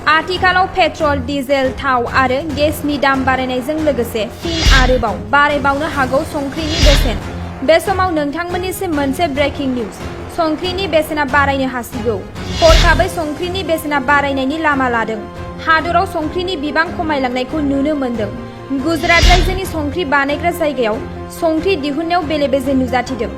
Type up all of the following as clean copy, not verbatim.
आथिखालाव petrol diesel थाव आरो गेसनि दाम बारायनायजों लोगोसे फिन आरोबाव बारायबावनो हागौ संख्रिनि बेसेन। बे समाव नोंथांमोननिसिम मोनसे ब्रेकिं निउज। संख्रिनि बेसेना बारायनो हासिगौ। हरखाबै संख्रिनि बेसेना बारायनायनि लामा लादों। हादराव संख्रिनि बिबां खमायलांनायखौ नुनो मोन्दों। गुजरात रायजोनि संख्रि बानायग्रा जायगायाव संख्रि दिहुननायाव बेले-बेजे नुजाथिदों।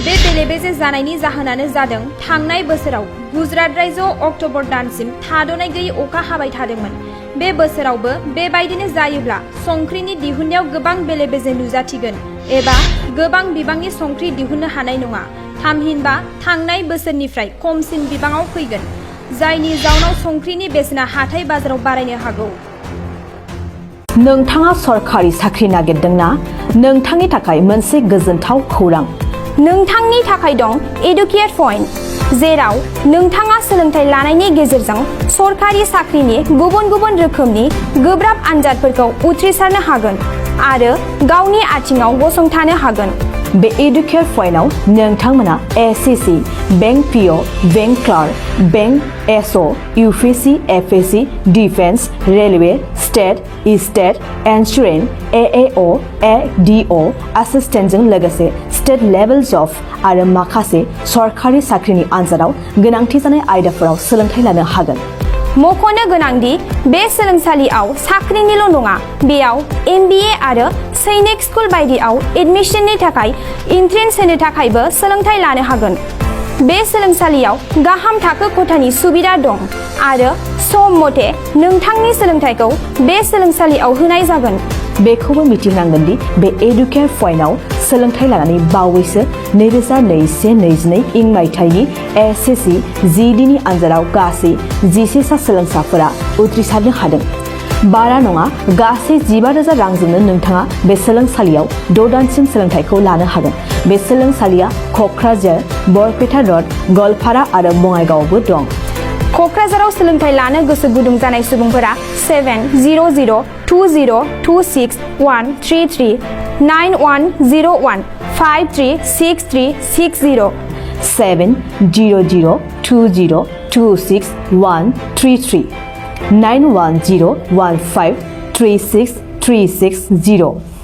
बे बेले-बेजे जानायनि जाहोनानो जादों थांनाय बोसोराव गुजरात रायजोआव अक्ट'बर दानसिम थाद'नाय गैयै अखा हाबाय थादोंमोन। बे बोसोरावबो बेबायदिनो जायोब्ला संख्रिनि दिहुननायाव गोबां बेले-बेजे नुजाथिगोन एबा गोबां बिबांनि संख्रि दिहुननो हानाय नङा। थामहिनबा थांनाय बोसोरनिफ्राय खमसिन बिबाङाव फैगोन, जायनि जाउनाव संख्रिनि बेसेना हाथाय बाजाराव बारायनो हागौ। नोंथाङा सरखारि साख्रि नागिरदोंना? नोंथांनि थाखाय मोनसे गोजोनथाव खौरां। नोंथांनि थाखाय दं एडुकेट पइन्ट, जेराव नोंथाङा सोलोंथाइ लानायनि गेजेरजों सरखारि साख्रिनि गुबुन गुबुन रोखोमनि गोब्राब आनजादफोरखौ उथ्रिसारनो हागोन आरो गावनि आथिङाव गसंथानो हागोन। बे एडुकेट पइन्टआव नोंथांमोना SSC, bank PO, bank clerk, bank SO, UPSC, FSC, defence, railway, state insurance, AAO, ADO एसिस्टेन्टजों लोगोसे स्टेट लेभेल जब आरो माखासे सरखारि साख्रिनि आनजादाव गोनांथि जानाय आयदाफोराव सोलोंथाइ लानो हागोन। मख'नो गोनांदि बे सोलोंसालियाव साख्रिनिल' नङा, बेयाव एमबिए आरो सैनिक स्कुल बायदियाव एडमिशननि थाखाय एन्ट्रेन्स होनो थाखायबो सोलोंथाइ लानो हागोन। बे सोलोंसालियाव गाहाम थाखो खथानि सुबिदा दं आरो सम मथे नोंथांनि सोलोंथाइखौ बे सोलोंसालियाव होनाय जागोन। बेखौबो मिथिनांगोन दि बे एडुकेट पइन्टआव सोलोंथाइ लानानै बावैसो 2021-22 इं मायथाइनि एसएससि जिडिनि आनजादाव गासै 11 सा सोलोंसाफोरा उथ्रिसारनो हादों। बारा नङा, गासै 15,000 रांजोंनो नोंथाङा बे सोलोंसालियाव 6 दानसिम सोलोंथाइखौ लानो हागोन। बे सोलोंसालिया क'क्राझार, बरपेटा रड, गवालपारा आरो बङाइगावआवबो दं। क'क्राझाराव सोलोंथाइ लानो गोसो गुदुं जानाय सुबुंफोरा 70020261333 9101 536360 70020261333 9101536360